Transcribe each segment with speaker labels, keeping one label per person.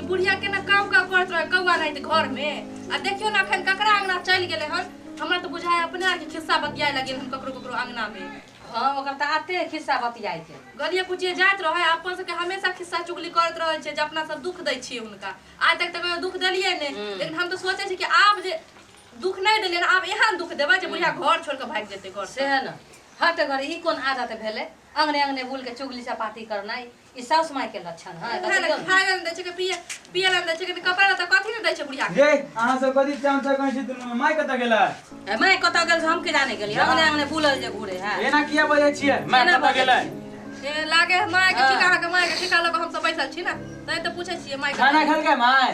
Speaker 1: ई बुढ़िया केना काव काव करैत रहे कौआ नहीं तऽ घर में आ देखियौ ने अखन ककरा अंगना चलि गेलै हन। हमरा तऽ बुझाय अपने आर के खिस्सा बतियाए लगेल हन ककरो ककरो अंगना में।
Speaker 2: हाँ, ओकर तऽ आते खिस्सा बतियाए के
Speaker 1: गलिए कुचिए जाइत रहे, अपन सबके हमेशा खिस्सा चुगली करैत रहै छै जे अपना सब दुख दै छियै हुनका। आइ तक तऽ कहियो दुख देलियै नहि, लेकिन हम तऽ सोचै छी कि आब जे दुख नहि देलियै, आब एहन दुख देबै जे बुढ़िया घर छोड़ि कऽ भागि जेतै घर
Speaker 2: से है ने। हट घर, ई कोन आदत भेलै अंगने अंगने बुल के चुगली चपाती करनाइ? ई साउस माय के लक्षण है।
Speaker 1: है ने, खाय ला नहि दै छै कि पिए पिए ला नहि दै छै कि कपड़ा लत्ता कथी नहि दै छै बुढ़िया के।
Speaker 3: गे, अहाँ सब कथी चाम चाम करै छी दुनू? माय कतऽ गेलै?
Speaker 2: ए, माय कतऽ गेल से हम की जाने गेलियै? अंगने अंगने बुलल जे घुरे है।
Speaker 3: एना किया बजै छियै? माय
Speaker 2: एना
Speaker 3: कतऽ
Speaker 2: बजै
Speaker 3: गेलै?
Speaker 1: ए, लागे है माय के
Speaker 2: हाँ।
Speaker 1: ठीका, अहाँके माय के ठीका लऽ कऽ हमसब बैसल छी ने, तैं तऽ पूछै छियै माय
Speaker 3: खाना
Speaker 1: के।
Speaker 3: खेलकै माय?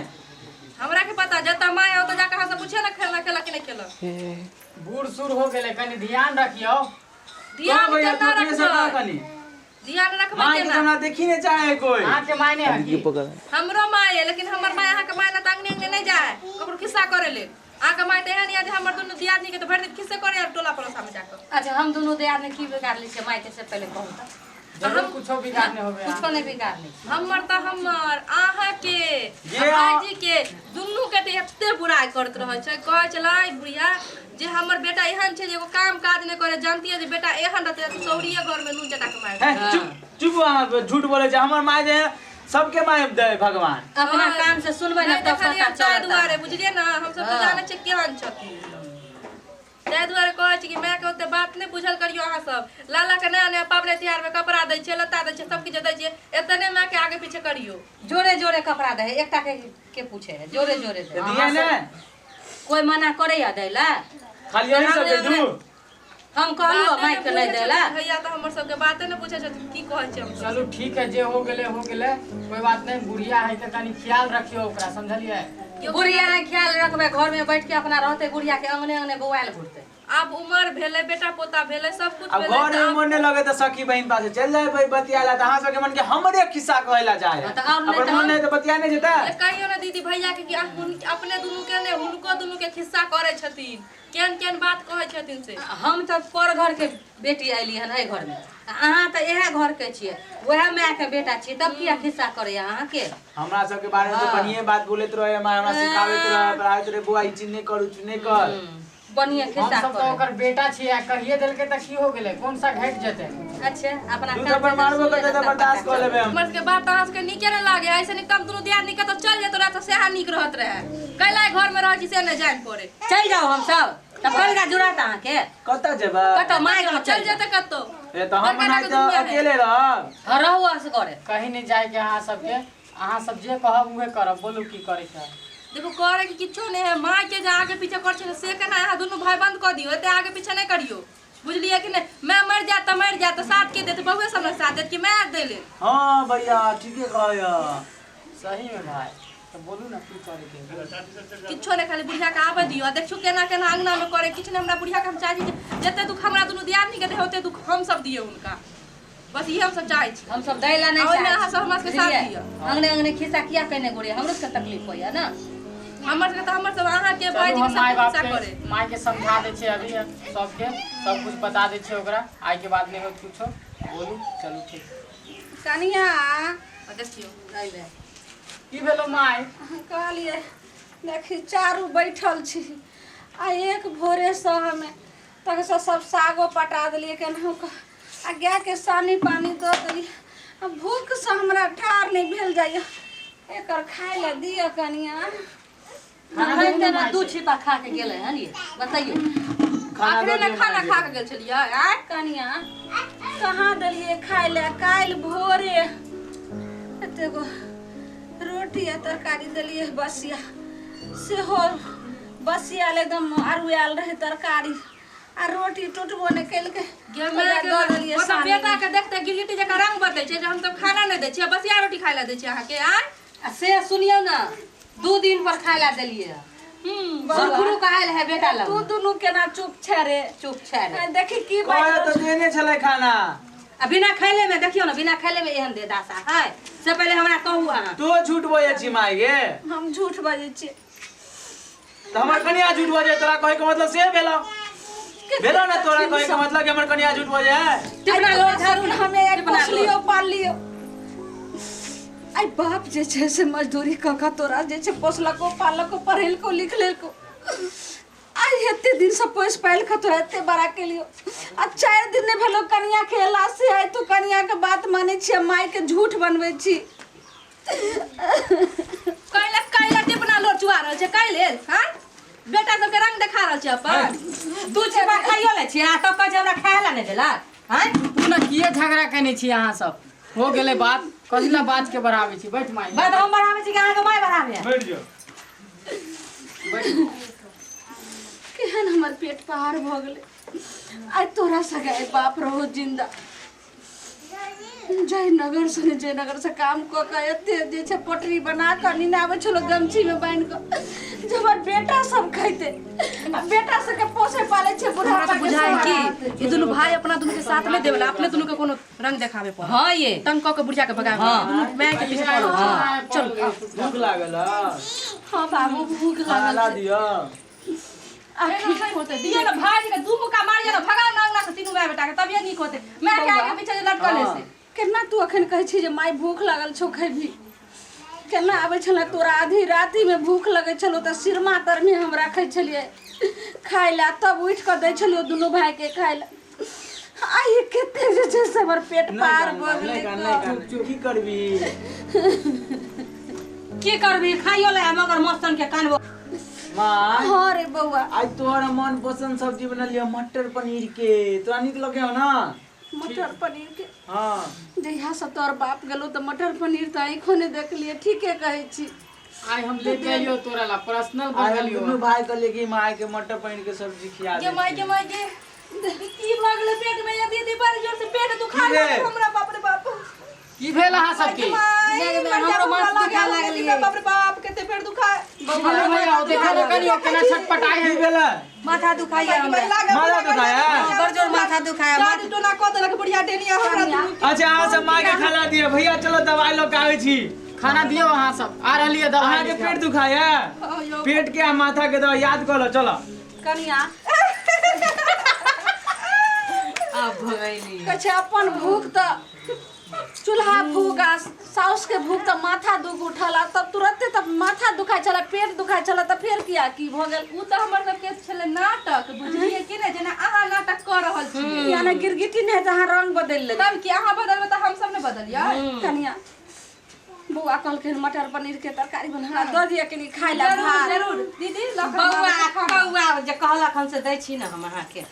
Speaker 1: हमरा के पता, जतऽ माय ओतऽ जाकऽ अहाँ सब पूछियौ ने, खाना खेलक कि नहि खेलक।
Speaker 4: बूढ़ सूढ़ हो गेलै, कनि ध्यान रखियौ।
Speaker 1: ध्यान
Speaker 3: भैया,
Speaker 1: केना
Speaker 3: तू अपने से कह
Speaker 1: रखबै?
Speaker 3: कनी
Speaker 1: ध्यान रखबै
Speaker 3: माय के
Speaker 1: केना?
Speaker 3: हमरा देखी नहीं चाहे कोई।
Speaker 4: अहाँके माय नहि है की?
Speaker 1: हमरो माय है, लेकिन हमर माय अहाँके माय ना तऽ अंगने अंगने नहि जाय ककरो खिस्सा करे लेल। अहाँके माय तऽ एहन यऽ जे हमर दुनू दियादनी के तऽ भरि दिन खिस्से करे टोला पड़ोसा में जाकऽ।
Speaker 2: अच्छा, हम दुनू दियादनी की बिगाड़ले छियै माय के, से पहिले कहू तऽ।
Speaker 4: जरूर कुछो बिगाड़ नहीं होबे।
Speaker 2: कुछो नहीं बिगाड़ले।
Speaker 1: हमर तऽ हमर अहाँके
Speaker 3: जे
Speaker 1: आ भाईजी के दुनू के तऽ एते बुराइ करैत रहै छै। कहै छलै बुढ़िया जे हमर बेटा एहन छै जे एगो काम काज नहि करे। जानतियै जे बेटा एहन रहतै तऽ सौरिये घर में नून चटा के मारि।
Speaker 3: हे, चुप चुप, अहाँ झूठ बोले छै। हमर माय जे है, सबके माय दे भगवान।
Speaker 2: अपना कान से सुनबै ने
Speaker 1: नहि
Speaker 2: तब
Speaker 1: देखलियै
Speaker 2: पता
Speaker 1: ताहि
Speaker 2: चलत।
Speaker 1: दुआरे बुझलियै ने, हमसब तऽ
Speaker 2: हाँ।
Speaker 1: जानै छियै केहन छथिन, ताहि दुआरे कहै छी कि मायके ओते बात नहि बुझल करियौ। अहाँ सब लाला के नया नया पाबनि तिहार में कपड़ा दै छियै, लत्ता दै छियै, सब किछु दै छियै, एतने मायके आगे पीछे करियौ।
Speaker 2: जोड़े जोड़े कपड़ा दे है, एकटा के पूछे है, जोड़े जोड़े दे।
Speaker 3: तऽ दियै ने।
Speaker 2: कोई मना करे या दै ला?
Speaker 3: खाली अहीं सबके दू।
Speaker 2: हम कहलहुँ
Speaker 1: बाते
Speaker 2: माय के नहि
Speaker 1: बुझै
Speaker 2: दै ला।
Speaker 1: छथिन भैया तऽ हमर सबके बाते नहि बुझै छथिन, की कहै छियै हमसब?
Speaker 4: चलू ठीक है, जे हो गेलै हो गेलै, कोई बात नहीं। बुढ़िया है तऽ कनि ख्याल रखियौ ओकरा, समझलियै?
Speaker 2: बुढ़िया है ख्याल रखबै, घर में बैठ के अपना रहते, बुढ़िया के अंगने अंगने बौआयल घुरते।
Speaker 1: आब उमर भेलै, बेटा पोता भेलै, सब कुछ
Speaker 3: आब
Speaker 1: भेलै
Speaker 3: घर
Speaker 1: तऽ
Speaker 3: में
Speaker 1: आब
Speaker 3: मन नहि लगे तऽ सखी बहिन पास चलि जाय भाई बतिया ला, तऽ अहाँ सबके मन के हमरे खिस्सा कहै ला जाय।
Speaker 2: हाँ, तऽ और नहि
Speaker 3: अपन
Speaker 2: तऽ
Speaker 3: मन नहि तऽ बतिया नहि जेतै।
Speaker 1: ए, कहियो ने दीदी भैया के कि अपने दुनू के ने हुनको दुनू के खिस्सा करै छथिन, केहन केहन बात कहै छथिन से।
Speaker 2: हम तऽ पर घर के बेटी अयली हन एहि घर में, आ अहाँ तऽ इएह घर के छियै, वएह माय के बेटा छियै, तब किया खिस्सा करैया अहाँके?
Speaker 3: हमरा सबके बारे में तऽ
Speaker 2: हाँ।
Speaker 3: बढ़िए बात बोलैत रहे माय, हमरा सिखाबैत रहे, पढ़ाबैत रहे, बौआ ई चीज नहि कर, ई चीज नहि कर।
Speaker 2: बढ़िया
Speaker 4: हम
Speaker 2: खिस्सा
Speaker 4: सब तऽ
Speaker 2: करे।
Speaker 4: ओकर बेटा छियै आ कहिए देलकै तऽ की हो गेलै, कोन सा घटि जेतै?
Speaker 2: अच्छा, अपना
Speaker 3: दू
Speaker 2: कान
Speaker 3: थप्पड़
Speaker 2: से
Speaker 3: मारबो
Speaker 2: सुनबै
Speaker 3: करतै
Speaker 2: ने
Speaker 3: तऽ
Speaker 2: तब
Speaker 3: बर्दाश्त
Speaker 2: पता
Speaker 3: कऽ लेबै हम।
Speaker 1: हमर सबके बात अहाँ सबके नीके नहि लागे। ऐसे नीक तऽ हम दुनू दियादनी कतौ चलि जेतौ रहए तऽ सएह नीक रहत रहए। कैला घर में रहै छी से नहि जानि पड़े।
Speaker 2: चलि जाउ हम सब तब कनिका जुड़त अहाँके।
Speaker 3: कतऽ जेबै?
Speaker 2: कतऽ माय गाँव
Speaker 1: चलि
Speaker 2: चलि जाउ।
Speaker 1: जेतै कतौ।
Speaker 3: ए तऽ हम
Speaker 1: बड़का
Speaker 3: मनाइ
Speaker 1: टाके
Speaker 3: तऽ
Speaker 1: दुनिया है।
Speaker 3: अकेले रहब।
Speaker 2: हँ, रहू असगरे।
Speaker 4: कहीं नहीं जायके अहाँ सबके, अहाँ सब जे कहब उहे करब। बोलू की करे के है?
Speaker 1: देखो, करे के किछो नहि है। माय के जे आगे पीछे करै छै से केना अहाँ दुनू भाई बंद कऽ दियौ। एते आगे पीछे नहि करियौ, बुझलियै कि नहि? माय मरि जायत तऽ मरि जायत, तऽ साथ के देत? बउए सब ने साथ देत कि माय दै लेल?
Speaker 3: हाँ भैया, ठीके कहै।
Speaker 4: सही में भाई, तऽ बोलू ने की करे के है?
Speaker 1: किछो नहि, खाली बुढ़िया के आबऽ दियौ आ देखियौ केना केना अंगना में करे। किछु नहि, हमरा बुढ़िया के हम चाहै छी जे जते दुख हमरा दुनू दियादनी के दै, ओते दुख हम सब दियै हुनका। बस इहे हम सब चाहै छी।
Speaker 2: हम सब दै ला नहि
Speaker 1: आ ओहिमे
Speaker 2: चाहै
Speaker 1: अहाँ सब हमरा सबके साथ
Speaker 2: बुझलियै?
Speaker 1: दिअ।
Speaker 2: अंगने अंगने खिस्सा किया कहने गोड़िया? हमरो सबके तकलीफ होइया ने।
Speaker 1: हमर सबके तऽ हमर सब अहाँके
Speaker 4: चलू
Speaker 1: भाईजी
Speaker 4: हम
Speaker 1: के
Speaker 4: माय
Speaker 1: सबके
Speaker 4: बाप
Speaker 1: खिस्सा
Speaker 4: के
Speaker 1: करे।
Speaker 4: माय के समझा दै छियै अभी, सबके सब कुछ बता दै छियै ओकरा। आइ के बाद नहि होत कुछो, बोलू। चलू ठीक।
Speaker 5: कनिया।
Speaker 1: आ देखियौ।
Speaker 2: अइले।
Speaker 4: की भेलो माय?
Speaker 5: कहलियै देखी, चारू बैठल छी आ एक भोरेसँ हमे तखनसँ सब सागो पटा देलियै केनाहु कऽ आ गायके सानी पानी दऽ देलियै, आ भूखसँ हमरा ठाढ़ नहि भेल जाइए। एकर खाय लए दिअ कनिया।
Speaker 2: अखन तऽ ने दू छिपा खा के गेलै हन, ये बतैयौ।
Speaker 3: खाना
Speaker 1: अखने
Speaker 3: दऽ
Speaker 1: ने
Speaker 3: दियौ
Speaker 1: खाना
Speaker 3: माय
Speaker 1: खा के गेल छलियै आँय?
Speaker 5: कनिया, कहाँ देलियै खाय लए? काल्हि भोरे एते गो रोटी आ तरकारी देलियै बसिया, सेहो बसियाल एकदम अरुआयल रहै तरकारी आ रोटी, टूटबो नहि केलकै।
Speaker 1: गे
Speaker 5: ओकरा
Speaker 1: माय के
Speaker 5: दऽ देलियै
Speaker 1: मतलब
Speaker 5: सानी।
Speaker 1: बेटा के देखते गिरगिटी जकाँ रंग बदलै छै जे हम सब खाना नहि दै छियै, बसिया रोटी खाय लए दै छियै अहाँके आँय?
Speaker 2: आ से सुनियौ ने, 2 दिन पर खाय ला देलियै। सुरखुरु कहायल है बेटा लग।
Speaker 5: तू दुनू केना चुप छै रे?
Speaker 2: चुप छै रे।
Speaker 5: आ देखी की
Speaker 3: कहै
Speaker 5: बाजि
Speaker 3: तऽ देने छलै खाना।
Speaker 2: आ बिना खैले में देखियौ ने, बिना खैले में एहन दे दासा है, से पहिले हमरा कहू अहाँ।
Speaker 3: तो झूठ बजै छी माय गे।
Speaker 5: हम झूठ बजै छियै?
Speaker 3: तऽ हमर कनिया झूठ बजै, तोरा कहै के मतलब से भेलौ भेलौ ने? तोरा कहै के मतलब कि हमर कनिया झूठ बजै है?
Speaker 2: टिपना लोर झाड़ू ने।
Speaker 5: हमे
Speaker 2: टिपना लोर।
Speaker 5: पोसलियो पाललियो। आइ बाप जे छै से मजदूरी कऽ कऽ तोरा जे छै पोसलको पाललको पढ़ेलको लिखलेलको, आइ एते दिनसँ पोसि पालि कऽ तोरा एते बड़ा केलियो आ 4 दिन नहि भेलो कनिया के एला से आइ तू कनिया के बात मानै छी आ माय के झूठ बनबै छी।
Speaker 1: कैला कैला टिपना लोर चुआ रहल छै कै लेल? हाँ, बेटा सबके रंग देखा रहल छै अपन।
Speaker 2: दू चेपा खाइयो लै छी आ तब कहै छै हमरा खाय ला नहि देलक। आँय
Speaker 4: तू ने किए झगड़ा केने छी अहाँ सब? हो गेलै बात, कथी ला बात के बढ़ाबै छी? बैठ माई।
Speaker 2: बात हम बढ़ाबै छी कि अहाँके माय बढ़ाबै?
Speaker 3: बैठ जो।
Speaker 4: बैठ।
Speaker 5: केहन हमर पेट पहाड़ भऽ गेलै। आइ तोरा सगे आइ बाप रहो जिंदा। जयनगर से ने जयनगर से काम कऽ कऽ एते जे छै पोटरी बना कऽ नेने आबै छलहुँ गमछीमे बान्हि कऽ जे हमर बेटा सब खैतै आ बेटा सबके पोसै पालै छै
Speaker 1: हमरा
Speaker 5: बुढ़ापा
Speaker 1: तऽ
Speaker 5: के
Speaker 1: बुझाइ
Speaker 5: सहारा।
Speaker 1: कि ई दुनू भाई अपना दुनू के साथ नहि देवला, अपने दुनू के कोनो रंग देखाबे पड़त।
Speaker 2: हाँ ये
Speaker 1: तंग कऽ के बुढ़िया के भगाबे पड़त। दुनू माय के पीछे पड़ल।
Speaker 4: हाँ
Speaker 1: चलू।
Speaker 3: भूख लागल ह?
Speaker 5: हाँ बाबू, भूख
Speaker 3: खाना
Speaker 5: लागल
Speaker 3: ला
Speaker 5: छै।
Speaker 3: दिअ।
Speaker 1: एना नहि होतै, दियौ ने भाई के दू मुक्का मारियौ ने, भगाओ ने अंगना से तीनू माय बेटा के, तभिए नीक होतै। माय के आगे पीछे जे लटकल है से।
Speaker 5: केना तू अखन कहै छी जे माय भूख लागल छौ खैबही? केना आबै छलै तोरा आधी रातिमे भूख लगै छलौ तऽ सिरमा तरमे हम राखै छलियै खाय लए, तब उठि कऽ दै छलियौ दुनू भाइके खाय लए। आइ कते जे छै से हमर पेट
Speaker 3: नहि
Speaker 5: पार
Speaker 3: कान,
Speaker 5: भऽ
Speaker 3: नहि
Speaker 5: गेलै।
Speaker 3: कान, नहि कान। की करबी?
Speaker 2: की करबी, खाइयो ले मगर मस्तन के कानबो।
Speaker 3: माँ।
Speaker 5: हाँ रे बौआ।
Speaker 3: आज तोहर मन पसंद सब्जी बनलियो मटर पनीर के, तोरा नीक लगे हो ना?
Speaker 5: मटर पनीर के?
Speaker 3: हाँ।
Speaker 5: जहिया से तोहर बाप गेलो तऽ मटर पनीर तऽ आँखो नहि देखलियै, ठीके कहै छी।
Speaker 4: आइ हम लेके आइयो तोरा ला पर्सनल
Speaker 3: आइ हम
Speaker 4: बनलियो।
Speaker 3: दुनू भाई कहलिए कि माय के मटर पनीर के सब्जी खिया
Speaker 1: गे
Speaker 3: दे।
Speaker 1: माय गे माय गे, की भऽ गेलै पेट में? ये दीदी, बड़ जोर से पेट दुखा
Speaker 3: की भेल?
Speaker 1: लागल हमरा, बाप रे बाप।
Speaker 4: की भेल अहाँ सबके?
Speaker 1: माय,
Speaker 2: हमरो माथ दुखा लागल ये।
Speaker 1: बाप रे बाप, कते पेट दुखा।
Speaker 4: हेलो भैया, देखो ने कनी ओ केना छटपटाइ
Speaker 3: की
Speaker 4: है।
Speaker 3: भेलै?
Speaker 2: माथा दुखाइया हमरा।
Speaker 3: माथा दुखाया?
Speaker 2: हाँ, बड़ जोर माथा दुखाया।
Speaker 1: जादू टोना कऽ देलक बुढ़िया डेनिया हमरा दुनू के।
Speaker 3: अच्छा, अहाँ सब माय के खाना दिअ। भैया चलो, दवाई लऽ के आबै छी।
Speaker 4: खाना दियौ अहाँ सब, आ रहलियै दवाई
Speaker 3: अहाँ के
Speaker 4: लेके।
Speaker 3: पेट दुखाया?
Speaker 1: हाँ, यौ।
Speaker 3: पेट के आ माथा के दवाई याद कऽ लो, चलो।
Speaker 5: कनिया।
Speaker 2: आब भगैली।
Speaker 5: कहै छै अपन भूख तऽ चूल्हा फूक आ साउस के भूख तऽ माथा दुख उठल आ तब तुरन्ते तऽ माथा दुखाइ छलै, पेट दुखाइ छलै, तऽ फेर किया की भऽ गेल?
Speaker 1: ओ तऽ हमर सबके छलै नाटक, बुझलियै कि नहि? जेना अहाँ नाटक कऽ रहल छी।
Speaker 5: यानी गिरगिटी नहि तऽ अहाँ रंग बदलि लेलियै।
Speaker 1: तब की, अहाँ बदलबै तऽ हम सब ने बदलियै?
Speaker 5: कनिया, बौआ कहलखिन मटर पनीर के तरकारी बना दऽ दिअ कनि खाय लए
Speaker 1: जरूर
Speaker 5: भात।
Speaker 1: जरूर दीदी, लऽ कऽ
Speaker 2: बौआ
Speaker 1: आबै छी खाना।
Speaker 2: बौआ जे कहलक हम से दै छी ने हम अहाँके।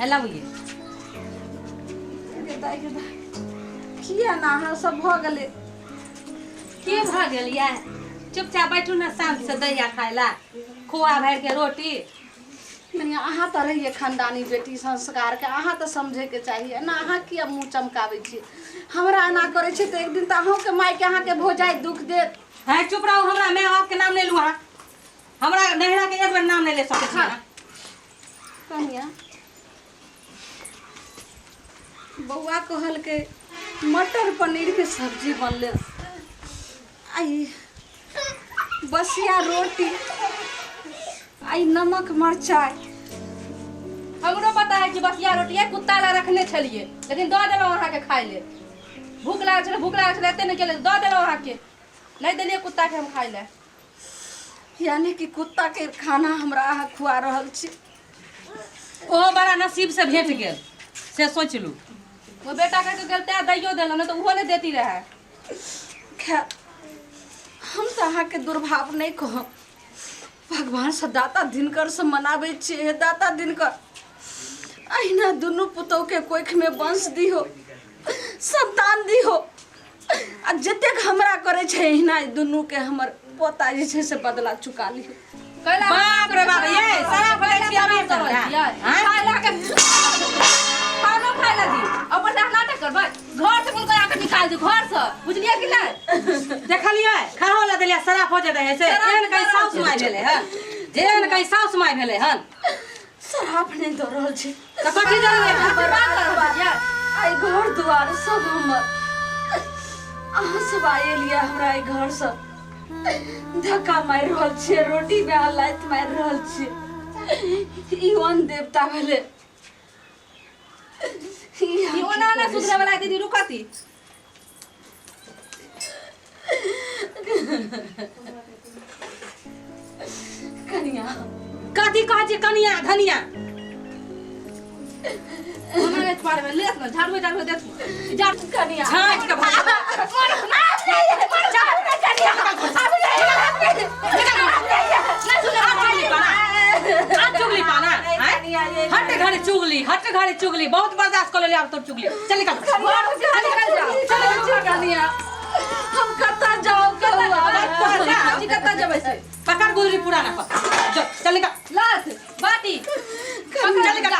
Speaker 2: हेलो ये।
Speaker 5: गे दाइ, गे दाइ, किया ना अहाँ सब भऽ गेलै?
Speaker 2: की भऽ गेल ये? चुपचाप बैठू ने शांत से, दैया खाय ला खोआ भरि के रोटी।
Speaker 5: कनिया, अहाँ तऽ रहियै खानदानी बेटी, संस्कारके अहाँ तऽ समझैके चाही ना। अहाँ किया मुँह चमकाबै छी? हमरा एना करै छी तऽ एक दिन तऽ अहूँके मायके अहाँके भौजाइ दुख देत।
Speaker 2: है चुप रहू, हमरा माय बाप के नाम नहि लू अहाँ। हमरा नैहरा के एक बेर नाम नहि ले सकै छी अहाँ।
Speaker 5: कनिया, बौआ कहलकै मटर पनीरके सब्जी बनलै, आई बसिया रोटी, आई नमक मरचाइ।
Speaker 1: हमरो पता है कि बसिया रोटी है, कुत्ता ला रखने छलिए, लेकिन दऽ देलहुँ अहाँके खाय ले। भूख लागल छलै, भूख लागल छलै, एते नहि केले, दऽ देलहुँ अहाँके। नहि देलियै कुत्ता के हम खाय ले।
Speaker 5: यानी कि कुत्ता के खाना हमरा अहाँ खुआ रहल छी।
Speaker 2: ओहो बड़ा नसीब से भेट गेल से सोच लू।
Speaker 1: वो बेटा कह के गेल तैं दैयो देलहुँ, नहि तऽ ओहो नहि देती रहै।
Speaker 5: खैर, हम तऽ अहाँके दुर्भाव नहि कहब। भगवानसँ दाता दिनकरसँ मनाबै छियै, हे दाता दिनकर, अहिना दुनू पुतहुके कोखिमे वंश दिहो, संतान दिहो आ जतेक हमरा करै छै अहिना ई दुनूके हमर पोता जे छै से बदला चुका लिहो।
Speaker 1: कैला
Speaker 2: बाप रे बाप, ये शराब लै छी अभी
Speaker 1: सब
Speaker 2: से।
Speaker 1: खाय ला के खानो खाय ला दी, अपन से नाटक करबै? घर से हुनकर आके निकाल दी घर से, बुझलियै कि नहि?
Speaker 2: देखलियै, खाहो ला देलियै शराब हो जेतै से।
Speaker 1: शराब
Speaker 2: एहन कहीं
Speaker 1: दऽ
Speaker 2: साउस
Speaker 1: रहल
Speaker 2: माय भेलै हन? जे एहन कहीं साउस माय भेलै हन?
Speaker 5: शराब नहि दऽ रहल छी
Speaker 2: तऽ कथी देलियै?
Speaker 1: आशीर्वाद दऽ रहल छियै।
Speaker 5: आइ घर दुआर सब हमर, अहाँ सब आयल यऽ हमरा एहि घरसँ धक्का मारि रहल छियै, रोटीमे अहाँ लात मारि रहल छियै। ई वन देवता भेलै? ई हम
Speaker 1: ई
Speaker 5: की
Speaker 1: ओना ना
Speaker 5: करै
Speaker 1: सुधरे वाला दीदी, रुकती।
Speaker 2: कनिया कथी कहै छै कनिया धनिया
Speaker 1: हमरा नहि पारबै लेत ने झाड़ू झाड़ू देत झाड़ू
Speaker 5: कनिया
Speaker 2: झाँटि के भाग चुगली पाना हट घरे चुगली हट घरे चुगली बहुत बर्दाश्त कर ले आब तोर चुगली चल निकल
Speaker 5: चल कनिया हम कतऽ जाउ कहू
Speaker 1: कतऽ जेबै से
Speaker 2: पकड़ गुजरी पुराना पर जो चल निकल
Speaker 1: लात बाटी
Speaker 2: चल निकल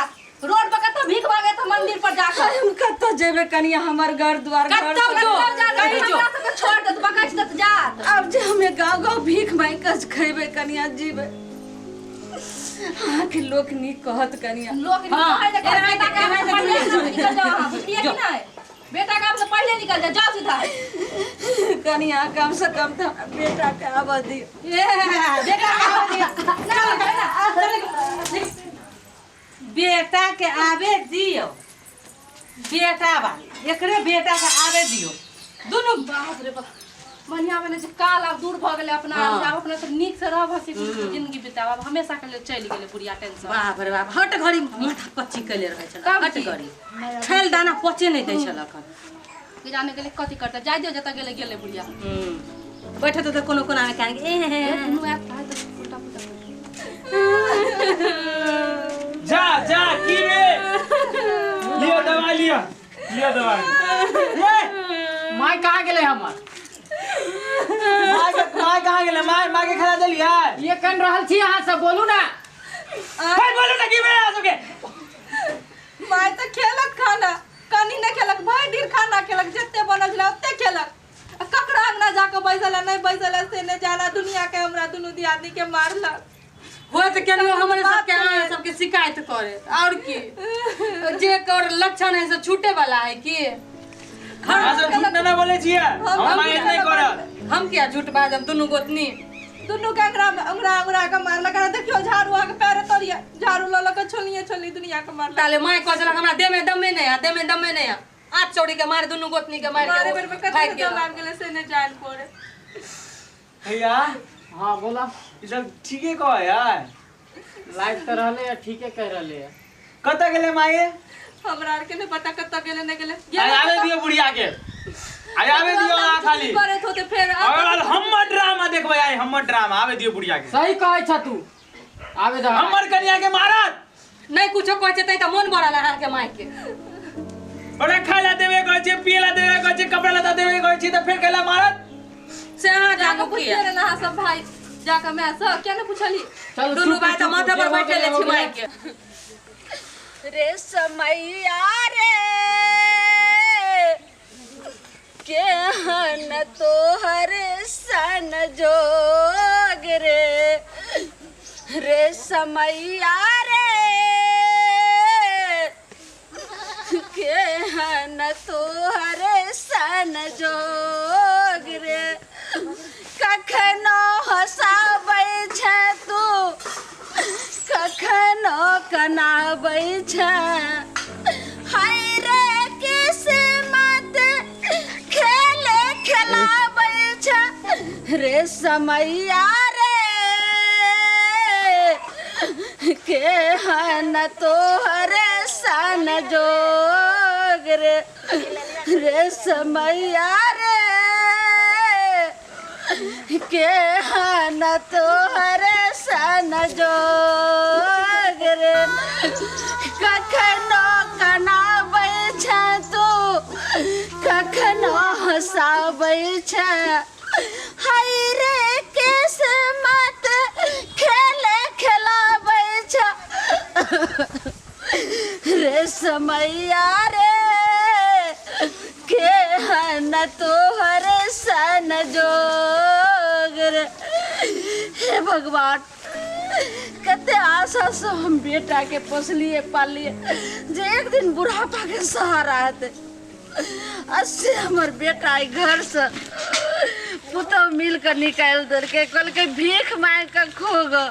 Speaker 1: रोड पर कतऽ भीख मांगे तऽ मंदिर पर जाकर
Speaker 5: हम कतऽ जेबै कनिया हमर घर द्वार घर
Speaker 2: कतौ जो
Speaker 1: कतौ
Speaker 2: कहीं जो
Speaker 1: हमरा सबके छोड़ देत बकच देत जात
Speaker 5: आब जे हमे गाँव गाँव भीख मांगि कऽ खेबै कनिया जीबै अहाँके लोक नीक कहत कनिया
Speaker 1: लोक
Speaker 2: हाँ,
Speaker 1: कहै जे
Speaker 2: एनाहिते-
Speaker 1: बेटा के
Speaker 2: एनाहिते
Speaker 1: पहिले
Speaker 2: दुनिया
Speaker 1: निकल जाओ अहाँ, बुझलियै कि नहि बेटा के आबसँ पहिले निकल जाओ जाओ सीधा
Speaker 5: कनिया कम से कम तऽ हमरा बेटा के आबऽ दियौ
Speaker 2: ए, बेटा के आबे दियौ। चल निकल, चल निकल। बेटा के आबे दियौ बेटा बा एकरे बेटा के आबे दियौ दुनू
Speaker 1: बाप रे बाप बढ़िया बने छै काल आब दूर भऽ गेलै अपना
Speaker 2: हाँ।
Speaker 1: आब अपना सब नीक से रहब हंसी खुशी से जिंदगी बिताब आब हमेशा के लेल चलि गेलै बुढ़िया टेंशन
Speaker 2: बाप रे बाप हट घड़ी माथा कच्ची कैले रहै छल
Speaker 1: तब
Speaker 2: हट
Speaker 1: की?
Speaker 2: घड़ी छैल दाना पचे नहि दै छल अखन
Speaker 1: कि जाने गेलै कथी करतै जाय दियौ जतऽ गेलै गेलै बुढ़िया
Speaker 2: बैठत तऽ कोनो कोनामे कान के ए हे
Speaker 1: ए,
Speaker 2: हे।
Speaker 1: दुनू आयत भाइ तऽ उल्टा पुल्टा
Speaker 3: जा जा की रे लियो दवाई लियो लियो दवाई ए
Speaker 4: माय कहाँ गेलै हमर
Speaker 3: माय के माय कहाँ गेलै माय माय के खिला देलियै
Speaker 4: ये कन रहल छी अहाँ सब बोलू ना
Speaker 3: भाई बोलू ना की भेल अहाँ सबके
Speaker 1: माय तऽ खेलक खाना कनी नहि खेलक भरि दिन खाना खेलक जते बनल छलै ओते खेलक आ ककरा अंगना जाकऽ बैसल है नहि बैसल है से नहि जाना दुनिया के हमरा दुनू दियादनी के मारलक
Speaker 2: होइत केनियो हमरे सबके अहाँ सबके शिकायत करे और की जे कर लक्षण है से छूटे वाला है की
Speaker 3: अहाँ सब झूठ ना बोलै छियै हम माय नहि करत
Speaker 2: हम किया झूठ बाजब दुनू गोतनी
Speaker 1: दुनू के अंगरा अंगरा अंगरा के मारलक आ देखियो झाड़ू अहाँके पैरे तोड़िया झाड़ू लऽ लऽ के छोलिए छोली दुनिया के मारलक
Speaker 2: ताले माय कह छलक हमरा देह में दमे नहीं है देह में दमे नहीं है आज चौड़ी के मारे दुनू गोतनी के मार
Speaker 1: मारे
Speaker 2: के
Speaker 1: बेर में
Speaker 2: भागि
Speaker 1: कते
Speaker 2: गेल।
Speaker 1: दम आबि गेलै से नहि जान पड़े
Speaker 3: भैया
Speaker 4: हाँ बोला
Speaker 3: ई सब ठीके कहै है
Speaker 4: लाइफ तऽ रहले है ठीके कह रहले है
Speaker 3: कतऽ गेलै माये
Speaker 1: हमरा आर के नहि पता कतऽ गेलै नहि गेलै
Speaker 3: आइ आबे दियौ बुढ़िया के आइ आबे दियौ अहाँ खाली
Speaker 1: करैत होते फेर
Speaker 3: अगर हमर ड्रामा देखबै आइ हमर ड्रामा आबे दियौ बुढ़िया के
Speaker 4: सही कहै छ तू आबे दह
Speaker 3: हमर कनिया के मारत
Speaker 2: नहीं कुछो कहै छै तैं तऽ मोन बढ़ल अहाँके माय के
Speaker 3: ओकरा खाय ला देबे कहै छै पिए ला देबे कहै छै कपड़ा लत्ता देबे कहै छै तऽ फेर कैला मारत
Speaker 2: से अहाँ
Speaker 1: जाकऽ
Speaker 2: जाकऽ
Speaker 1: पुछिए
Speaker 2: किया
Speaker 1: ने अहाँ सब भाई जाकऽ माय सँ किया नहि पुछली
Speaker 4: चलू
Speaker 2: दुनू
Speaker 4: चुप
Speaker 2: भाई तऽ
Speaker 4: चुप,
Speaker 2: माथे पर
Speaker 4: जे हो
Speaker 2: बैठल
Speaker 4: गेलै, हो
Speaker 2: छी माय
Speaker 4: गेलै।
Speaker 2: के
Speaker 5: रे समैया रे केहन तोहर सन जोग रे रे समैया रे केहन तोहर सन जोग रे कखनो हँसाबै छै तू कखनो कनाबै छै हाय रे किस्मत खेल खेलाबै छै रे समैया रे केहन तोहर सन जोग रे रे समैया रे केहन तोहर सन जोग रे कखनो कनाबै छै तू कखनो हँसाबै छै हाय रे किस्मत खेल खेलाबै छै रे समैया रे केहन तोहर सन जोग रे हे भगवान कते आशा से हम बेटा के पोसलिए पाललिए जे एक दिन बुढ़ापा के सहारा हेतै आ से हमर बेटा आई घर से पुतहु मिल कऽ निकालि देलकै कहलकै भीख मांगि कऽ खो गऽ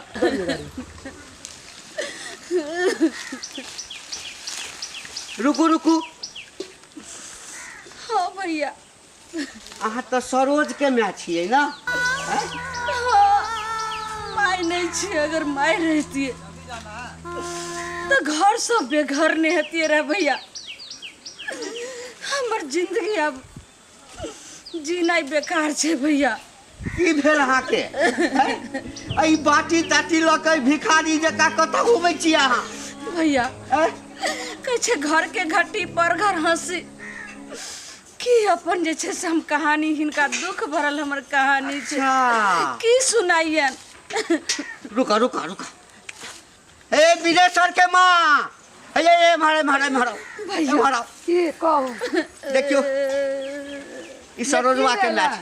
Speaker 6: रुकू रुकू
Speaker 5: हाँ भैया
Speaker 6: अहाँ तऽ सरोजके माय छियै ने?
Speaker 5: माय नहीं छियै, अगर माय रहतियै तऽ घर सब बेघर नहीं हेतियै रे भैया। हमर जिंदगी अब जीनाइ बेकार छै भैया।
Speaker 6: की भेल अहाँके? एहि बाटी ताटी लऽ कऽ भिखारी जकाँ कतऽ घुमै छी अहाँ?
Speaker 5: भैया कहै छै घर के घटी पर घर हंसी, की अपन जे छै से हम कहानी हिनका दुख भरल हमर कहानी छै की सुनाइयन।
Speaker 6: रुका रुका रुका, ए विदेशर के माँ, ए ए मारे मारे मारो मारो।
Speaker 7: की कहू?
Speaker 6: देखियो ई सरोजवा के मैच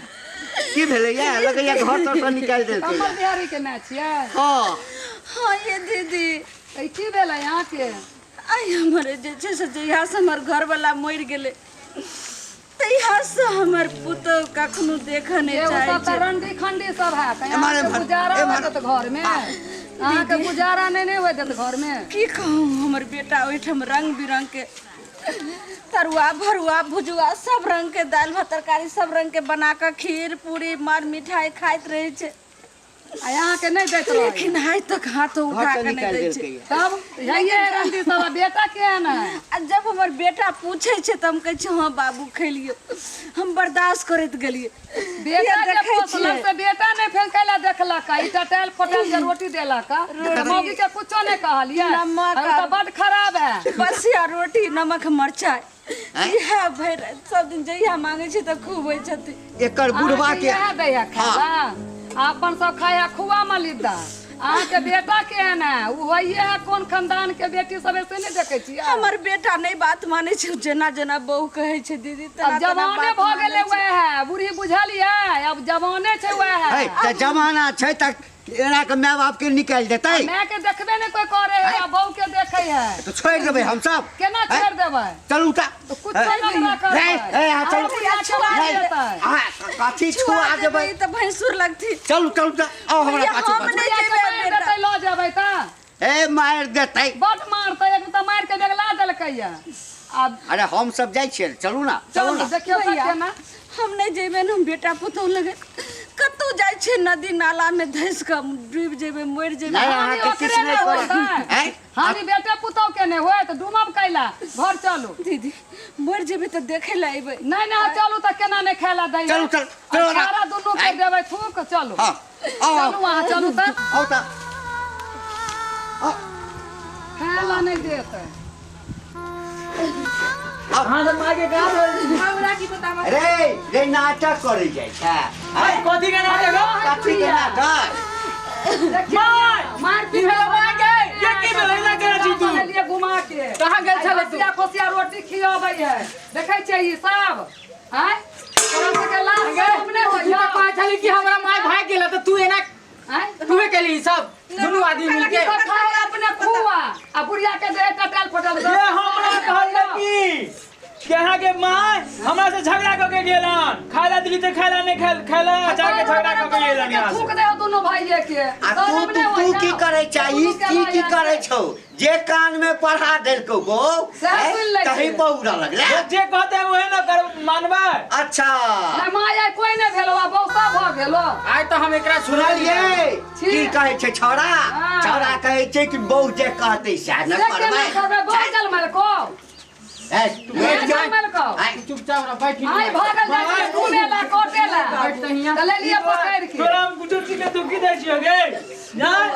Speaker 6: की भेलै या लगैया घर तर से निकालि देलकै।
Speaker 7: कमल बिहारी के मैच ये?
Speaker 6: हाँ
Speaker 5: हाँ ये दीदी।
Speaker 7: ए की भेलै यहाँ के?
Speaker 5: आइ हमर जे छै से जहिया से हमर घरवाला मरि गेलै तहिया से हमर पुतोह कखनो देखऽ नहि
Speaker 7: एगो
Speaker 5: चाहै
Speaker 7: सब तऽ
Speaker 5: छै।
Speaker 7: रंडी खंडी सब है, तऽ
Speaker 6: एम्हर,
Speaker 7: अहाँके
Speaker 6: एम्हर,
Speaker 7: गुजारा
Speaker 6: एम्हर।
Speaker 7: होइत घर में, अहाँके गुजारा नहि होइत घर में।
Speaker 5: की कहू, हमर बेटा ओहिठाम रंग बिरंग के तरुआ भरुआ भुजुआ सब रंग के दालि भात तरकारी सब रंग के बना कऽ खीर पूरी मार मिठाई खाइत रहै छै,
Speaker 7: आ अहाँके नहि दैत रहै।
Speaker 5: लेकिन आइ तक हाथ उठा
Speaker 6: घर से
Speaker 5: कऽ नहि
Speaker 6: निकालि
Speaker 5: दै छै।
Speaker 6: देलकै।
Speaker 7: तब यही रंडी सब, आ बेटा के है ना?
Speaker 5: आ जब हमर बेटा पूछै छै तऽ हम कहै छियै हँ बाबू खेलियौ, हम बर्दाश्त करैत गेलियै।
Speaker 7: बेटा जे
Speaker 5: देखै
Speaker 7: पोसलक
Speaker 5: छियै।
Speaker 7: से बेटा नहि फेर कैला देखलक, ई टटायल फटल जे रोटी देलक, मौगी के कुछो नहि कहलियै।
Speaker 5: नमक
Speaker 7: ओ तऽ बड खराब है।
Speaker 5: बसिया रोटी नमक मरचाइ इएह भरि राति सब दिन जहिया मांगै छै तऽ खूब होइ छथिन।
Speaker 6: एकर बुढ़वा के
Speaker 7: इएह दैया खाला, अपन सब खाया खुआ मलिदा। अहाँके बेटा केहन है? ओ होइए है कोन खानदान के बेटी सब, ऐसे नहि देखै छियै?
Speaker 5: हमर बेटा नहि बात मानै छै, जेना जेना बहू कहै छै दीदी
Speaker 7: अब
Speaker 5: तेना तेना
Speaker 7: जवाने
Speaker 5: बात
Speaker 7: भऽ
Speaker 5: मानै
Speaker 7: गेलै
Speaker 5: छै।
Speaker 7: वएह है, बूढ़ी बुझलियै, अब जवाने छै वएह
Speaker 6: है
Speaker 7: है।
Speaker 6: तऽ जमाना छै तऽ एना के माय बाप के निकालि देतै।
Speaker 7: माय के देखबे नहि कोइ करे है, आ बहू के देखै है।
Speaker 6: तऽ छोड़ि देबै हमसब?
Speaker 7: केना छोड़ि देबै?
Speaker 6: चलू तऽ
Speaker 7: तऽ कुछो नहि करबै।
Speaker 6: ए, आ, चलू।
Speaker 7: आब बुढ़िया छुआ
Speaker 6: नहीं,
Speaker 7: देतै।
Speaker 6: आ, कथी छुआ देबै?
Speaker 5: तऽ भैंसुर लगथिन।
Speaker 6: चलू चलू तऽ आउ हमरा
Speaker 5: भैया,
Speaker 6: पाछू
Speaker 5: हम
Speaker 6: पाछू।
Speaker 5: नहि
Speaker 7: बुढ़िया के
Speaker 5: जेबै
Speaker 7: मारि
Speaker 5: बेटा।
Speaker 7: देतै, लऽ जेबै तऽ।
Speaker 6: ए मारि देतै,
Speaker 7: बड मारतै, एक तऽ मारि के बेगला देलकै या। आब
Speaker 6: अरे हम सब जाइ छियै, चलू ना चलू
Speaker 7: चलू
Speaker 6: ना।
Speaker 7: देखियौ तऽ
Speaker 5: भैया,
Speaker 7: केना।
Speaker 5: हम नहि जेबै ने, हम बेटा पुतोह लगे कतहु जाइ छै नदी नाला में धसि कऽ डूबि जेबै, मरि जेबै।
Speaker 6: नहि,
Speaker 7: हानि
Speaker 6: अहाँके
Speaker 7: ओकरे
Speaker 6: किछु नहि
Speaker 7: ने
Speaker 6: करत।
Speaker 7: होतै।
Speaker 6: आँय?
Speaker 7: हानि बेटे पुतोह के नहि होय तऽ डूमब कैला, घर चलू।
Speaker 5: दीदी मरि जेबै तऽ देखै लए अयबै।
Speaker 7: नहि नहि चलू तऽ केना नहि खाय लए दैया।
Speaker 6: चलू, चलू, चलू ना।
Speaker 7: सारा दुनू के
Speaker 6: आँय?
Speaker 7: देबै थूक, चलू।
Speaker 6: हाँ, आउ, आउ।
Speaker 7: चलू अहाँ चलू तऽ।
Speaker 6: आउ तऽ। आउ।
Speaker 7: खाय लए नहि देतै।
Speaker 3: अहाँ सब माय के कहाँ भेल?
Speaker 1: हमरा की पता हमरा।
Speaker 6: रे रे नाटक करै जाइ छै।
Speaker 3: अरे कथी के नाटक हो?
Speaker 6: कथी के नाटक?
Speaker 3: माय
Speaker 7: मार
Speaker 3: की भेल माय के? ये की भेल? एना करै छी तू?
Speaker 7: लिए घुमा के
Speaker 4: कहाँ गेल छलै तू?
Speaker 7: खोसिया खोसिया रोटी खियाबै है, देखै छियै ई सब? आँय तोरा सबके लाज शरम नहि
Speaker 4: तू
Speaker 7: होइया?
Speaker 4: तऽ कहै छली कि हमरा माय भागि गेल, तऽ तू एना
Speaker 7: आँय
Speaker 4: तूहे केली ई सब दुनू आदमी मिलके?
Speaker 7: सब खाय अपने खुआ आ बुढ़िया के दे टटल फटल।
Speaker 3: ये हमरा कहलक की कि अहाँके माय हमरा से झगड़ा कऽ के गेलन, खाय ला दिली तऽ खाय ला नहि खाय, खाय ला जाके झगड़ा कऽ के गेलन यहाँ से।
Speaker 7: थूक दे दुनू भाइये के।
Speaker 6: आ तू तू तू की करै छै? ई की की करै छौ जे कान में पढ़ा देलकौ बौ?
Speaker 7: सएह सुनि लै
Speaker 6: तही
Speaker 7: छै।
Speaker 6: बौरा लगलै।
Speaker 3: जे कहते उहे न कर मानबै।
Speaker 6: अच्छा
Speaker 7: नहि माय आइ कोइ नहि भेलो, आ बहुता भऽ गेलो।
Speaker 4: आइ तऽ हम एकरा
Speaker 6: सुनलियै की कहै छै छौड़ा?
Speaker 7: हाँ।
Speaker 6: छौड़ा कहै छै कि बहू जे कहतै सएह ने
Speaker 7: से केना
Speaker 6: करबै।
Speaker 7: करबै? बहु जलमलको।
Speaker 6: ए, बैठ जा।
Speaker 7: जलमलको।
Speaker 6: आँय,
Speaker 4: चुपचाप रह, बैठ।
Speaker 7: आइ भागल जाइ छै घूमे ला कोटे ला,
Speaker 4: बैठ तऽ हियाँ।
Speaker 7: तऽ ले लिअ पकड़ि के।
Speaker 3: तोरा हम कुछो चीज के दुखी दै छियौ गे? नहि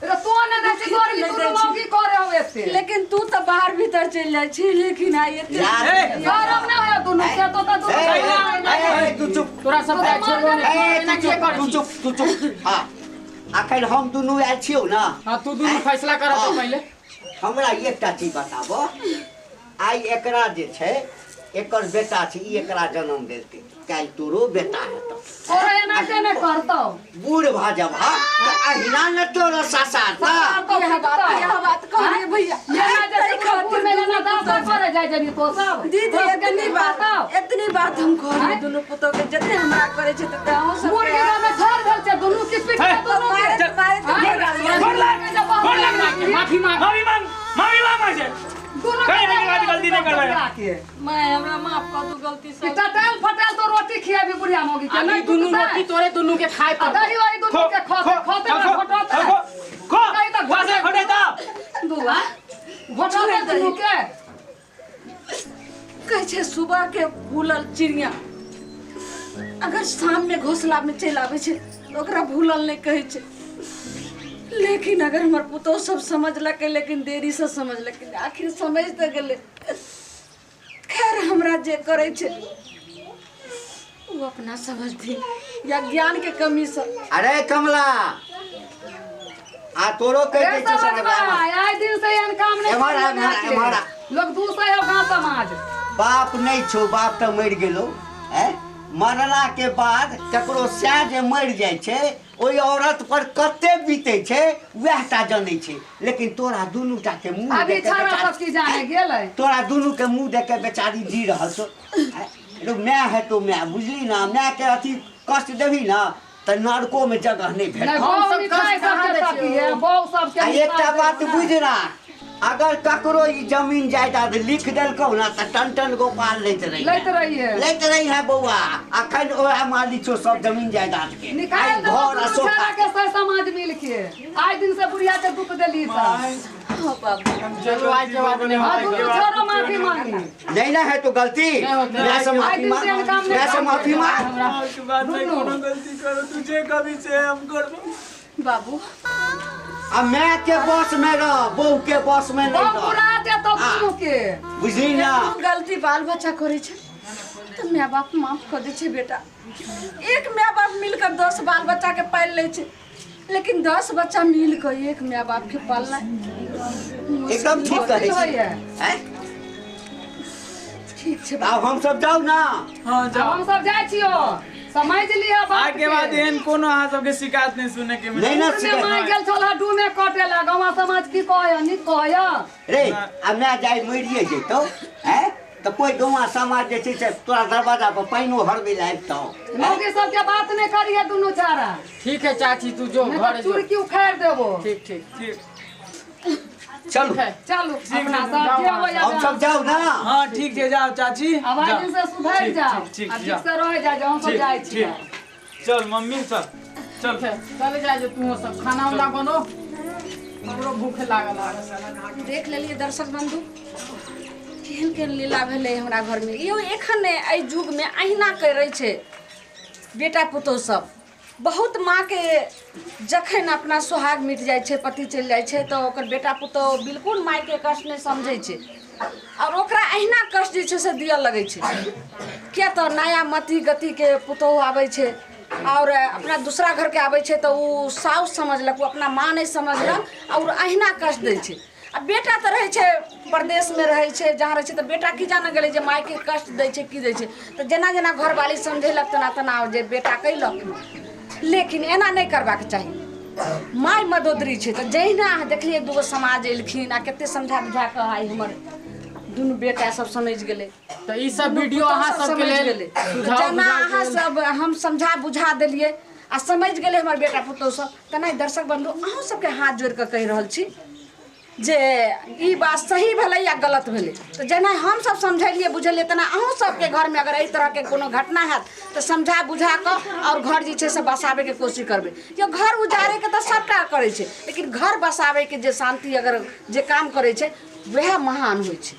Speaker 7: रे तो नहि दै छी तोर, ई दुनू मौगी करे हो एते।
Speaker 5: लेकिन तू तऽ बाहर भीतर चलि जाइ छी, लेकिन आइ एते
Speaker 6: यार,
Speaker 3: ए,
Speaker 7: शरम नहि होइया दुनू के? तो तऽ दुनू
Speaker 6: ए,
Speaker 7: भाइये।
Speaker 6: ए, तू चुप।
Speaker 4: तोरा सब के छोड़बो नहि,
Speaker 6: ए,
Speaker 4: एना
Speaker 6: तू
Speaker 4: किए
Speaker 6: चुप,
Speaker 4: करै
Speaker 6: तू
Speaker 4: छी?
Speaker 6: चुप, तू चुप। हाँ, अखन हम दुनू आयल छियौ ने।
Speaker 4: हाँ तू दुनू फैसला कर
Speaker 6: हाँ।
Speaker 4: पहिले।
Speaker 6: हमरा एकटा चीज बताबो, आइ एकरा जे छै एकर बेटा छै, ई एकरा जन्म देलकै, काल्हि तोरो बेटा हेतौ।
Speaker 7: तोरो एनाहिते नहि करतौ।
Speaker 6: बूढ़ भऽ जबह तऽ अहिना ने तोरो ससारतौ।
Speaker 5: इएह बात, इएह बात कहलियै भैया।
Speaker 7: एना जे
Speaker 5: ताहि खातिर
Speaker 7: बूढ़ में एना दाँत करे जाइ जेबही तो सब।
Speaker 5: दीदी
Speaker 7: तोरा सबके
Speaker 5: एतनी
Speaker 7: नीक
Speaker 5: बात
Speaker 7: बात
Speaker 5: एतनी बात हम कहलियै दुनू पुतोह के, जते हमरा करै छै तते अहूँ सब
Speaker 7: मुर्गी गाँव में छोड़ भेल छै दुनू की पीट के दुनू के।
Speaker 5: मारैत मारैत
Speaker 7: आँय?
Speaker 5: भऽ गेल।
Speaker 3: छोड़ लाग, छोड़ लाग।
Speaker 4: माफी मांग।
Speaker 3: माफी मांग, माफी मांग माय से।
Speaker 7: दुनू
Speaker 3: कहीं आइ के बाद गलती नहीं करबै।
Speaker 7: के
Speaker 1: मैं हमरा माफ कर दू गलती
Speaker 7: ई
Speaker 1: से
Speaker 7: टटल फटल तो रोटी खियाबी बुढ़िया मौगी के
Speaker 4: अभी
Speaker 7: नहीं
Speaker 4: दुनू
Speaker 7: टूटतै।
Speaker 4: रोटी तोरे दुनू के खाए
Speaker 7: आ
Speaker 4: पड़तौ।
Speaker 7: दही वही दुनू
Speaker 3: खो
Speaker 7: के
Speaker 3: खो
Speaker 7: खोते खोते
Speaker 3: खो
Speaker 7: में घोटते
Speaker 3: खो खो
Speaker 7: नहीं तो
Speaker 3: खो से घोटे तो
Speaker 7: दुआ घोटते दुनू के
Speaker 5: कहै छै सुबह के भूलल चिड़िया अगर शाम में घोंसला में चलि आबै छै तऽ ओकरा भूलल नहि कहै छै लेकिन अगर हमर पुतोहु सब समझलकै लेकिन देरीसँ समझलकै आखिर समझि तऽ गेलै खैर हमरा जे करै छै ओ अपना समझथिन या ज्ञान के कमीसँ
Speaker 6: अरे कमला आ तोरो कहि
Speaker 7: रे
Speaker 6: दै छियौ
Speaker 7: समझ
Speaker 6: साला
Speaker 7: भाई आइ दिन से एहन काम नहीं
Speaker 6: एम्हर आ,
Speaker 7: करियै
Speaker 6: एम्हर आ,
Speaker 7: के।
Speaker 6: एम्हर आ।
Speaker 7: लोग दूसरे हो गाँव समाज
Speaker 6: बाप नहि छौ बाप तऽ मरि गेलो हैं मरला के बाद ककरो सएह जे मरि जाइ छै ओहि औरत पर कते बीतै छै वएह टा जनै छै लेकिन तोरा दुनू टा के मुँह
Speaker 7: अभी
Speaker 6: देख के
Speaker 7: छाड़ा
Speaker 6: बेचारी
Speaker 7: सब चीज जाने गेलै
Speaker 6: तोरा दुनू के मुँह देख के बेचारी जी रहल छौ हैं? रौ माय हेतौ माय बुझली ना माय के अथी कष्ट देबही ना तऽ नरको में जगह नहीं
Speaker 7: नहीं
Speaker 6: भेटत
Speaker 7: बहू
Speaker 4: सब
Speaker 7: मिठाई
Speaker 4: कष्ट कहाँ
Speaker 7: सबके
Speaker 4: दै
Speaker 7: सखी
Speaker 4: छियौ?
Speaker 7: है बहू सबके
Speaker 6: आ एकटा
Speaker 7: मिठाई
Speaker 6: बात
Speaker 7: देबै
Speaker 6: बुझ राख अगर ककरो ई जमीन जायदाद लिख देलकौ ना तऽ टन टन गोपाल लैत रही
Speaker 7: लैत रहिए
Speaker 6: लैत रही है बौआ अखन ओएह मालिक छौ सब जमीन जायदाद के
Speaker 7: निकाल
Speaker 6: आइ
Speaker 7: देबो
Speaker 6: घर आ
Speaker 7: दुनू
Speaker 6: सोफा
Speaker 7: छाड़ा के सह समाज मिल के आइ दिन से बुढ़िया के दुख देली सब
Speaker 5: हाँ बाबू
Speaker 4: चलू आज के बाद नहीं
Speaker 7: हाँ
Speaker 4: होतै
Speaker 7: दुनू
Speaker 4: गलती।
Speaker 7: छोरो माफी मांगी
Speaker 6: नहीं ना है तो गलती
Speaker 4: नहीं होतै।
Speaker 6: मैं से
Speaker 7: आइ
Speaker 6: माफी
Speaker 7: दिन से
Speaker 6: मांग
Speaker 7: एहन काम नहीं
Speaker 6: मैं से माफी मांग
Speaker 3: आज के बाद नहीं कोनो गलती करो तुझे कभी से हम करबो
Speaker 5: बाबू
Speaker 6: आ मैं के बस में रह बहू के बस में नहीं
Speaker 7: बहू
Speaker 6: रह
Speaker 7: बुरा दे तो दुनू के
Speaker 6: बुझली ना
Speaker 5: कोनो गलती बाल बच्चा करै छै तऽ माय बाप माफ कऽ दै छै बेटा एक माय बाप मिलकर 10 बाल बच्चा के पालि लै छै लेकिन 10 बच्चा मिल कऽ एक माय बाप के पालनाइ
Speaker 6: एकदम ठीक कहै छी
Speaker 7: होइए
Speaker 6: हैं?
Speaker 5: ठीक छै
Speaker 6: आब हम सब जाउ ना
Speaker 3: हाँ
Speaker 7: आब
Speaker 3: जाओ
Speaker 7: हम सब जाइ छियो समझ लिअ बात
Speaker 3: आज के बाद एहन कोनो अहाँ सबके शिकायत नहीं सुने के
Speaker 6: नहीं ना
Speaker 7: में
Speaker 6: शिकायत
Speaker 7: माय गेल छल हड्डू में कटेला गाँव समाज की कहय नीक कहय
Speaker 6: रे आ मैं जाय मरिए जैतौ हैं तऽ कोइ गौआ समाज जे छै से तोरा दरवाजा पर पानिओ हरबै लए आबितौ
Speaker 7: मौगी सबके बात नहीं करिए दुनू चारा
Speaker 4: ठीक है चाची तू जो
Speaker 7: नहीं
Speaker 4: घर
Speaker 7: तो
Speaker 4: जो
Speaker 7: चुरकी उखाड़ देबो
Speaker 4: ठीक ठीक
Speaker 3: ठीक
Speaker 6: चलू
Speaker 4: है
Speaker 7: चलू अपना सब जे होइए
Speaker 6: हम सब जाउ ना
Speaker 3: हाँ ठीक है जाओ चाची
Speaker 7: अब आइ
Speaker 3: जाओ।
Speaker 7: दिन से सुधरि
Speaker 3: ठीक,
Speaker 7: जाओ
Speaker 3: ठीक, ठीक,
Speaker 7: आ ठीक
Speaker 3: जाओ।
Speaker 7: से रह जाए हम सब
Speaker 3: ठीक,
Speaker 7: जाइ छी
Speaker 3: ठीक। चल मम्मी चल चल
Speaker 4: ठीक है चले जाए जो तू सब खाना उना बनो हमरो भूख लागल है
Speaker 5: देख लेलियै दर्शक बंधु केहन केहन लीला भेलै हमरा घरमे यौ एखन एहि युगमे अहिना करै छै बेटा पुतोहु सब बहुत माँके जखन अपना सोहाग मिट जाइ छै पति चलि जाइ छै तऽ ओकर बेटा पुतोहु बिल्कुल मायके कष्ट नहि समझै छै आओर ओकरा अहिना कष्ट जे छै से दिअ लगै छै किया तऽ नया मति गतिके पुतोहु आबै छै आओर अपना दूसरा घरके आबै छै तऽ ओ साउस समझलक ओ अपना माँ नहि समझलक आओर अहिना कष्ट दै छै आ बेटा तऽ रहै छै परदेशमे रहै छै जहाँ रहै छै तऽ बेटा की जाने गेलै जे मायके कष्ट दै छै की दै छै तऽ जेना जेना घरवाली समझेलक तेना तेना जे बेटा कयलक लेकिन एना नहि करबाक चाही माय मदोदरी छै तऽ जहिना अहाँ देखलियै दूगो समाज एलखिन आ कते समझा बुझा कऽ आइ हमर दुनू बेटा सब समझि गेलै
Speaker 4: तऽ ई सब
Speaker 5: दुनू
Speaker 4: वीडियो
Speaker 5: पुतहु
Speaker 4: अहाँ
Speaker 5: सब
Speaker 4: सबके
Speaker 5: समझि
Speaker 4: लेल
Speaker 5: गेलै
Speaker 4: सुझाव
Speaker 5: जेना
Speaker 4: बुझाव के
Speaker 5: अहाँ
Speaker 4: लेल
Speaker 5: सब हम समझा बुझा देलियै आ समझि गेलै हमर बेटा पुतहु सब तेना दर्शक बन्धु अहूँ सबके हाथ जोड़ि कऽ कहि रहल छी जे ई बात सही भेलै या गलत भेलै तऽ जेना हमसब समझेलियै बुझेलियै तेना अहूँ सबके घरमे अगर एहि तरहके कोनो घटना हैत तऽ समझा बुझा कऽ आओर घर जे छै से बसाबैके कोशिश करबै यौ घर उजाड़ैके तऽ सबटा करै छै लेकिन घर बसाबैके जे शान्ति अगर जे काम करै छै वएह महान होइ छै।